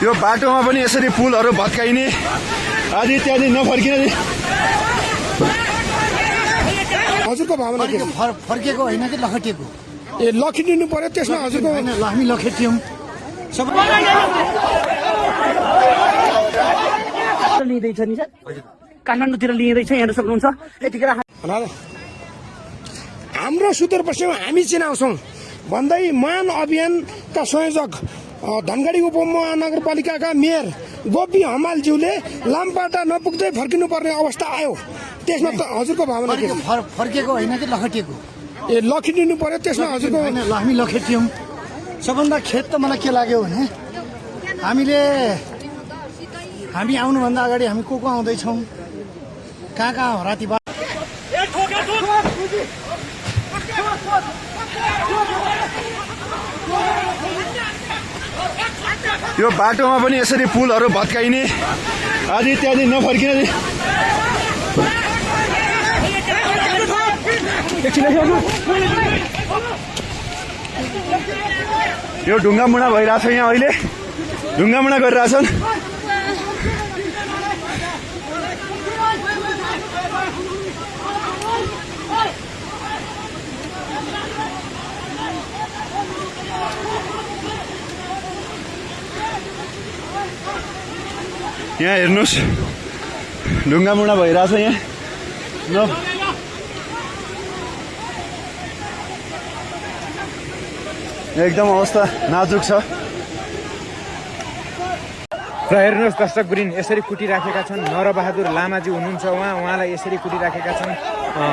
यो बाटोमा पनि यसरी पुलहरू भत्काइने आदि इत्यादि नफर्किने हजुरको भावना के फर्केको होइन कि लखटिएको ए लखिदिनु पर्यो त्यसमा हजुरको होइन हामी लखेट्यौँ लिँदैछ नि सर काठमाडौँतिर लिँदैछ यहाँ सक्नुहुन्छ यतिखेर हाम्रो सुदूरपश्चिममा हामी चिनाउँछौँ भन्दै महान अभियानका संयोजक धनगढी उपमहानगरपालिकाका मेयर गोपी हमालज्यूले लामपाटा नपुग्दै फर्किनुपर्ने अवस्था आयो त्यसमा त हजुरको भावना के फर्केको होइन कि लखेटिएको ए लखिदिनु पर्यो त्यसमा हजुरको होइन हामी लखेट्यौँ सबभन्दा खेद त मलाई के लाग्यो भने हामी आउनुभन्दा अगाडि हामी को आउँदैछौँ कहाँ राति यो बाटोमा पनि यसरी पुलहरू भत्काइने आदि इत्यादि नफर्किने यो ढुङ्गामुढा भइरहेछ यहाँ अहिले ढुङ्गामुढा गरिरहेछन् यहाँ हेर्नुहोस् ढुङ्गामुढा भइरहेछ यहाँ ल एकदम अवस्था नाजुक छ र हेर्नुहोस् दर्शक गुरिन यसरी कुटिराखेका छन् नरबहादुर लामाजी हुनुहुन्छ उहाँलाई यसरी कुटिराखेका छन्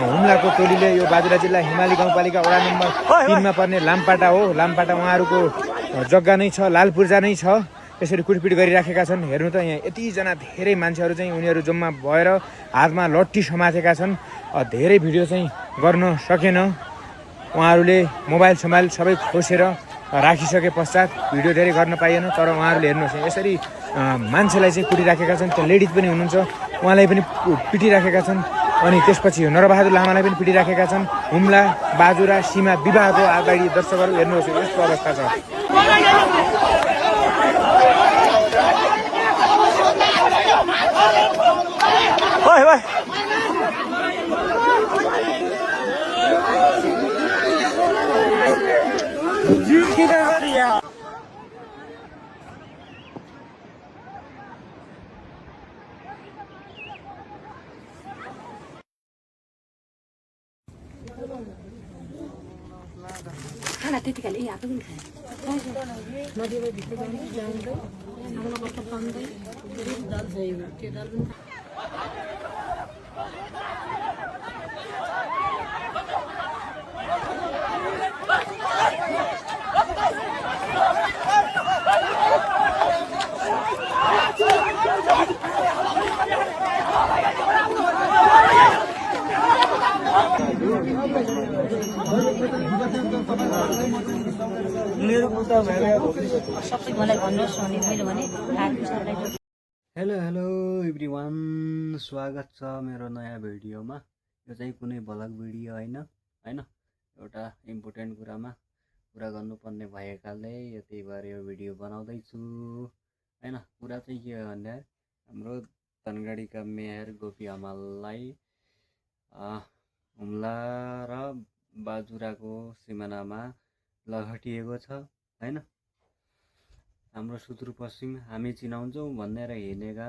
हुम्लाको टोलीले यो बाजुरा जिल्ला हिमाली गाउँपालिका वडा नम्बर 3 मा पर्ने लामपाटा हो लामपाटा उहाँहरूको जग्गा नै छ लालपूर्जा नै छ यसरी कुटपिट गरिराखेका छन् हेर्नु त यहाँ यतिजना धेरै मान्छेहरू चाहिँ उनीहरू जम्मा भएर हातमा लट्ठी समातेका छन् धेरै भिडियो चाहिँ गर्न सकेन उहाँहरूले मोबाइल सबै खोसेर राखिसके पश्चात भिडियो धेरै गर्न पाइएन तर उहाँहरूले हेर्नुहोस् यसरी मान्छेलाई चाहिँ कुटिराखेका छन् त्यो लेडिज पनि हुनुहुन्छ उहाँलाई पनि पिटिराखेका छन् अनि त्यसपछि नरबहादुर लामालाई पनि पिटिराखेका छन् हुम्ला बाजुरा सीमा विवाहको अगाडि दर्शकहरू हेर्नुहोस् यस्तो अवस्था छ खाना त्यतिखेर यहाँ पनि खायो नदीमा भित्र जाँदै हाम्रो कस्तो पाउँदै दाल चाहियो त्यो दाल पनि सबसे मलाई भन्नुहोस् अनि मैले भने हेलो एभ्रिवान स्वागत छ मेरो नयाँ भिडियोमा यो चाहिँ कुनै भ्लग भिडियो होइन एउटा इम्पोर्टेन्ट कुरामा कुरा गर्नुपर्ने भएकाले त्यही भएर यो भिडियो बनाउँदैछु होइन कुरा चाहिँ के हो भन्दा हाम्रो धनगढीका मेयर गोपी हमाललाई हुम्ला र बाजुराको सिमानामा लखटिएको छ होइन हाम्रो सुदूरपश्चिम हामी चिनाउँछौँ भनेर हिँडेका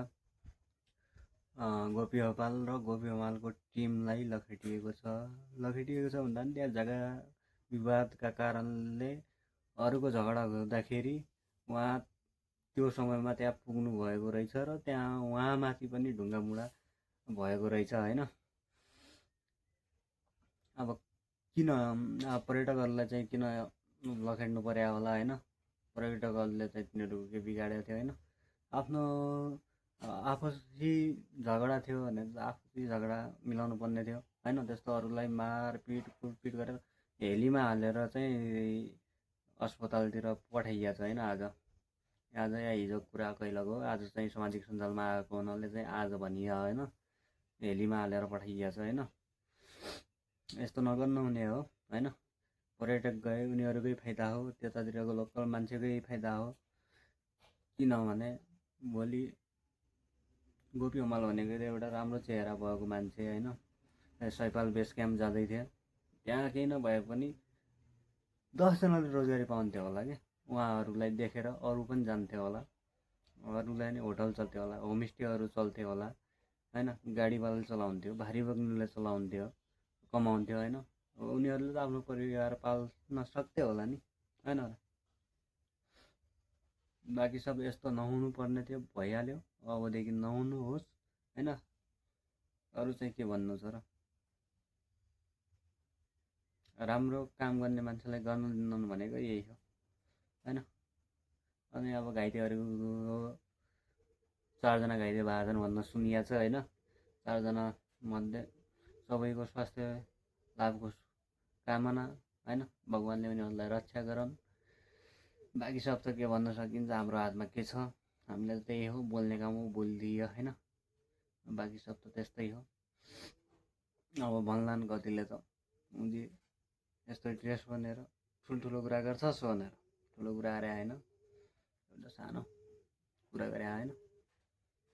गोपी हमाल र गोपी हमालको टिमलाई लखेटिएको छ भन्दा पनि त्यहाँ जग्गा विवादका कारणले अरूको झगडा हुँदाखेरि उहाँ त्यो समयमा त्यहाँ पुग्नु भएको रहेछ र त्यहाँ उहाँमाथि पनि ढुङ्गामुढा भएको रहेछ होइन अब किन पर्यटकहरूलाई चाहिँ किन लखेट्नु पर्यो होला होइन पर्यटकहरूले चाहिँ तिनीहरू के बिगाडेको थियो होइन आफ्नो आपसी झगडा थियो भने आपसी झगडा मिलाउनु पर्ने थियो होइन त्यस्तो अरूलाई मारपिट कुटपिट गरेर हेलीमा हालेर चाहिँ अस्पतालतिर पठाइएको छ होइन आज या हिजो कुरा कहिलेको आज चाहिँ सामाजिक सञ्जालमा आएको हुनाले चाहिँ आज भनियो होइन हेलीमा हालेर पठाइएको छ होइन यस्तो नगर्नु हुने हो होइन। पर्यटक गए उनीहरूकै फाइदा हो, त्यतातिरको लोकल मान्छेकै फाइदा हो। किनभने भोलि गोपी हमाल भनेको त एउटा राम्रो चेहरा भएको मान्छे होइन। सैपाल बेस क्याम्प जाँदै थियो, त्यहाँ केही नभए पनि 10 जनाले रोजगारी पाउँथ्यो होला कि। उहाँहरूलाई देखेर अरू पनि जान्थ्यो होला, अरूलाई नै होटल चल्थ्यो होला, होमस्टेहरू चल्थ्यो होला होइन। गाडीवाला चलाउँथ्यो, भारी बोक्नेले चलाउँथ्यो, कमाउँथ्यो होइन। उनीहरूले त आफ्नो परिवार पाल्न सक्थ्यो होला नि होइन। बाँकी सब यस्तो नहुनु पर्ने थियो, भइहाल्यो। अबदेखि नहुनु होस् होइन। अरू चाहिँ के भन्नु छ र। राम्रो काम गर्ने मान्छेलाई गर्न दिनु भनेको यही हो होइन। अनि अब घाइतेहरू 4 जना घाइते भएको छन् भन्न सुनिएको छ होइन। 4 जना मध्ये सबैको स्वास्थ्य लाभको कामना होइन। भगवान्ले उनीहरूलाई रक्षा गरून्। बाँकी सब त के भन्न सकिन्छ, हाम्रो हातमा के छ। हामीले त त्यही हो, बोल्ने काम हो, बोलिदियो होइन। बाँकी सब त त्यस्तै हो। अब भन्लान् कतिले त यस्तो ड्रेस भनेर ठुल्ठुलो कुरा गर्छस् भनेर। ठुलो कुरा गरे होइन, एउटा सानो कुरा गरे होइन।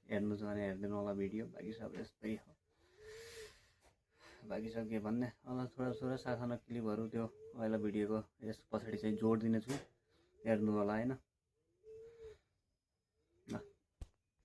हेर्नु छ भने हेरिदिनु होला भिडियो। बाँकी सब यस्तै हो। बाँकी सब के भन्ने, अब थोडा सानो क्लिपहरू त्यो पहिला भिडियोको यस पछाडि चाहिँ जोडिदिने छु, हेर्नु होला होइन।